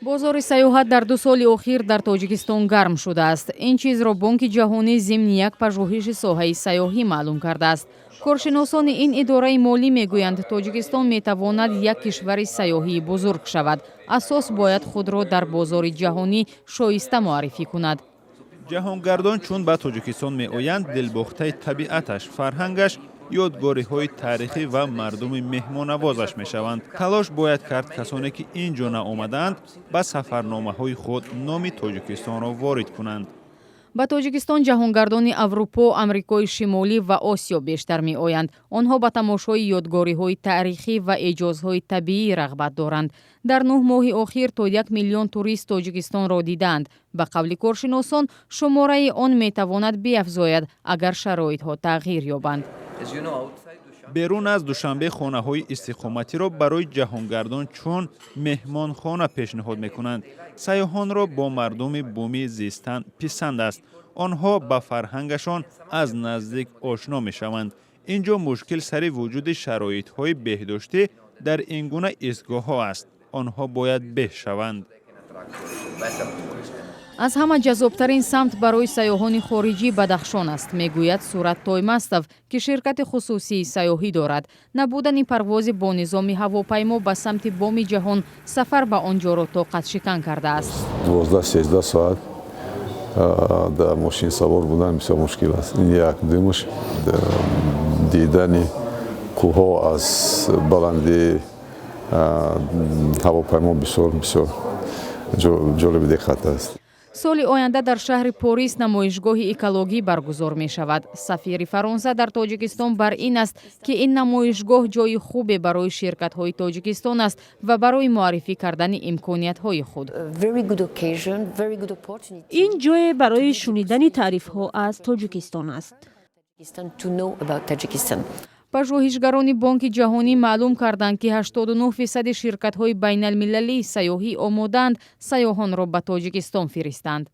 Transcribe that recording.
Бозори сайёҳат дар 2 соли охир дар Тоҷикистон гарм шудааст. Ин чизро Бонки Ҷаҳонӣ зимни як пажӯҳиши соҳаи сайёҳӣ маълум кардааст. Коршиносони ин идораи молӣ мегӯянд, Тоҷикистон метавонад як кишвари сайёҳии бузург шавад. Асос бояд худро дар бозори ҷаҳонӣ шоиста муаррифӣ кунад. Ҷаҳонгардон чун ба Тоҷикистон меоянд, дилбохтаи табиаташ, фарҳангаш, ёдгориҳои таърихӣ ва мардуми меҳмоннавозаш мешаванд. Талош бояд кард, касоне ки ин ҷо наомадаанд, ба сафарномаҳои худ номи Тоҷикистонро ворид кунанд. Ба Тоҷикистон ҷаҳонгардони Аврупо, Амрикои Шимолӣ ва Осиё бештар меоянд. Онҳо ба тамошои ёдгориҳои таърихӣ ва эъҷозҳои табиӣ рағбат доранд. Дар 9 моҳи охир то 1 миллион турист Тоҷикистонро дидаанд. Ба қавли коршиносон, шумораи он метавонад биафзояд, агар шароитҳо тағйир ёбанд. Берун аз Душанбе хонаҳои истиқоматиро барои ҷаҳонгардон чун меҳмонхона пешниҳод мекунанд. Сайёҳонро бо мардуми бумӣ зистан писанд аст. Онҳо ба фарҳангашон аз наздик ошно мешаванд. Ин ҷо мушкил сари вуҷуди шароитҳои беҳдоштӣ дар ин гуна истгоҳҳо аст. Онҳо бояд беҳ шаванд. Аз ҳама ҷаззобтарин самт барои сайёҳони хориҷӣ Бадахшон аст, мегӯяд Сурат Тоймастов, ки ширкати хусусии сайёҳӣ дорад. Набудани парвози бо низоми ҳавопаймо ба самти Боми Ҷаҳон сафар ба он ҷоро тоқатшикан кардааст. 12-13 соат дар мошин савор будан бисёр мушкил аст. Ин як. Дуюмаш, дидани кӯҳҳо аз баландии ҳавопаймо бисёр бисёр ҷолиби диққат аст. Соли оянда дар шаҳри Порис намоишгоҳи экологӣ баргузор мешавад. Сафири Фаронса дар Тоҷикистон бар ин аст, ки ин намоишгоҳ ҷои хубе барои ширкатҳои Тоҷикистон аст ва барои муаррифӣ кардани имкониятҳои худ. Ин ҷое барои шунидани таърифҳо аз Тоҷикистон аст. Пажӯҳишгарони Бонки Ҷаҳонӣ маълум карданд, ки 89 фисади ширкатҳои байналмилалии сайёҳӣ омодаанд сайёҳонро ба Тоҷикистон фиристанд.